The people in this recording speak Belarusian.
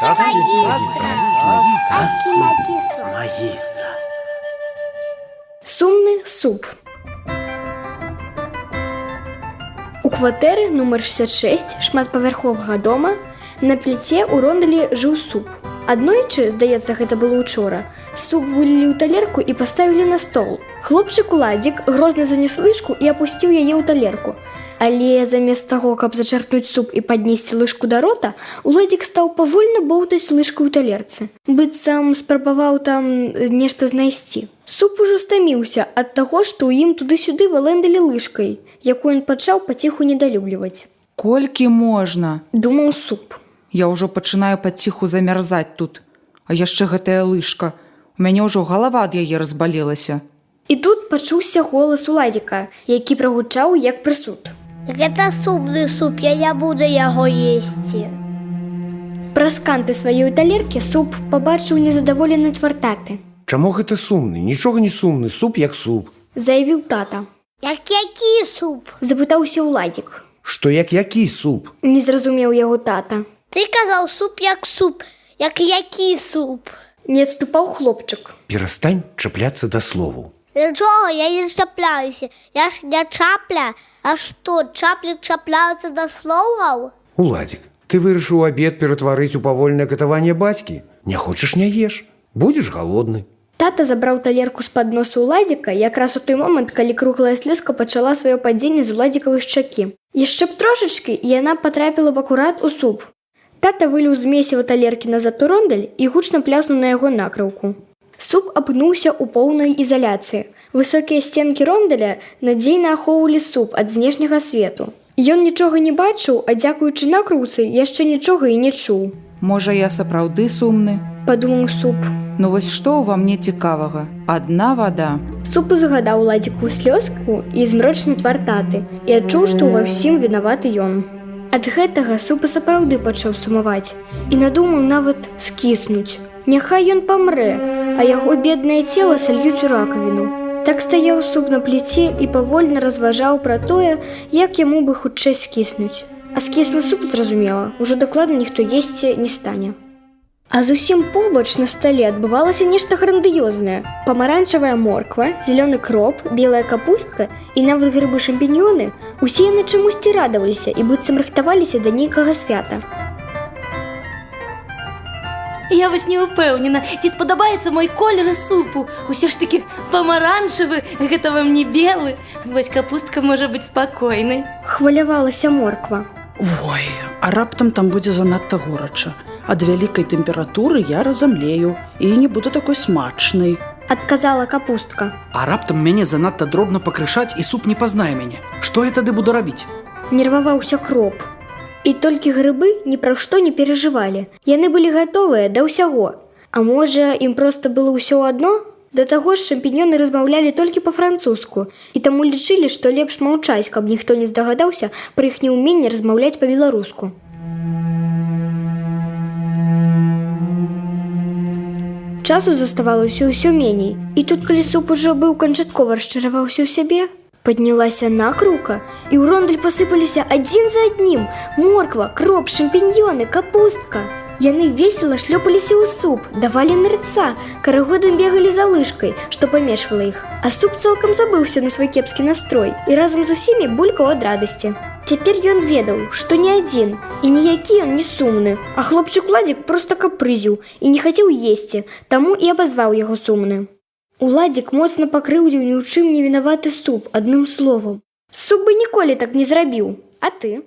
Магістра. Магістра. Магістра. Сумны суп. У кватэры нумар 66 шматпавярховага дома на пліце ў рондалі жыў суп. Аднойчы, здаецца, гэта было учора, суп вылілі ў талерку і паставілі на стол. Хлопчык Уладзік грозна занёс лыжку і апусціў яе ў талерку. Але замест таго, каб зачарпнуць суп і паднесці лыжку да рота, Уладзік стаў павольна боўтаць лыжку ў талерцы. Быццам спрабаваў там нешта знайсці. Суп ужо стаміўся ад таго, што ў ім туды-сюды валэндалі лыжкай, якую ён пачаў паціху недалюбліваць. Колькі можна? Думаў суп. Я ўжо пачынаю паціху замярзаць тут. А яшчэ гэтая лыжка. У мяне ўжо галава ад яе разбалелася. І тут пачуўся голас Уладзіка, які прагучаў як прысуд. Гэта сумны суп, я не буду яго есці. Праз канты сваёй талеркі суп пабачыў незадаволены твар таты. Чаму гэта сумны? Нічога не сумны, суп як суп. Заявіў тата. Як які суп? Запытаўся Уладзік. Што як які суп? Не зразумеў яго тата. Ты казаў суп як суп, як які суп. Не адступаў хлопчык. Перастань чапляцца да словаў. Нічога, я не чапляюся. Я ж не чапля. А што, чаплі чапляюцца да словаў? Уладзік, ты вырашыў абед ператварыць у павольнае катаванне бацькі? Не хочаш — не еш. Будзеш галодны. Тата забраў талерку з-пад носу Уладзіка якраз у той момант, калі круглая слёзка пачала сваё падзенне з Уладзікавай шчакі. Яшчэ б трошачкі, і яна патрапіла б акурат у суп. Тата выліў з месіва талеркі назад у рондаль і гучна пляснуў на яго накрыўку. Суп апынуўся ў поўнай ізаляцыі. Высокія сценкі рондаля надзейна ахоўвалі суп ад знешняга свету. Ён нічога не бачыў, а дзякуючы накрыўцы яшчэ нічога і не чуў. Можа, я сапраўды сумны? Падумаў суп. Ну вось што ўва мне цікавага? Адна вада. Суп узгадаў Уладзікаву слёзку і змрочны твар таты і адчуў, што ўва ўсім вінаваты ён. Ад гэтага суп і сапраўды пачаў сумаваць і надумаў нават скіснуць. Няхай ён памрэ, а яго беднае цела сальюць у ракавіну. Так стаяў суп на пліце і павольна разважаў пра тое, як яму бы хутчэй скіснуць. А скіслы суп, зразумела, ужо дакладна ніхто есці не стане. А зусім побач на стале адбывалася нешта грандыёзнае. Памаранчавая морква, зялёны кроп, белая капустка і нават грыбы шампіньёны — усе яны чамусьці радаваліся і быццам рыхтаваліся да нейкага свята. Я вось не ўпэўнена, ці спадабаецца мой колер супу. Усё ж такі памаранчавы, гэта вам не белы. Вось капустка можа быць спакойнай. Хвалявалася морква. Ой, а раптам там будзе занадта горача. Ад вялікай тэмпературы я разамлею і не буду такой смачнай. Адказала капустка. А раптам мяне занадта дробна пакрышаць, і суп не пазнае мяне. Што я тады буду рабіць? Нерваваўся кроп. І толькі грыбы ні пра што не перажывалі. Яны былі гатовыя да ўсяго. А можа, ім проста было ўсё адно? Да таго ж шампіньёны размаўлялі толькі па-французску і таму лічылі, што лепш маўчаць, каб ніхто не здагадаўся пра іх неўменне размаўляць па-беларуску. Часу заставалася ўсё меней. І тут, калі суп ужо быў канчаткова расчараваўся ў сябе, паднялася накрыўка, і ў рондаль пасыпаліся адзін за аднім морква, кроп, шампіньёны, капустка. Яны весела шлёпаліся ў суп, давалі нырца, карагодам бегалі за лыжкай, што памешвала іх. А суп цалкам забыўся на свой кепскі настрой і разам з усімі булькаў ад радасці. Цяпер ён ведаў, што не адзін, і ніякі ён не сумны, а хлопчык Уладзік проста капрызіў і не хацеў есці, таму і абазваў яго сумны. Уладзік моцна пакрыўдзіў ні ў чым не вінаваты суп адным словам. Суп бы ніколі так не зрабіў, а ты?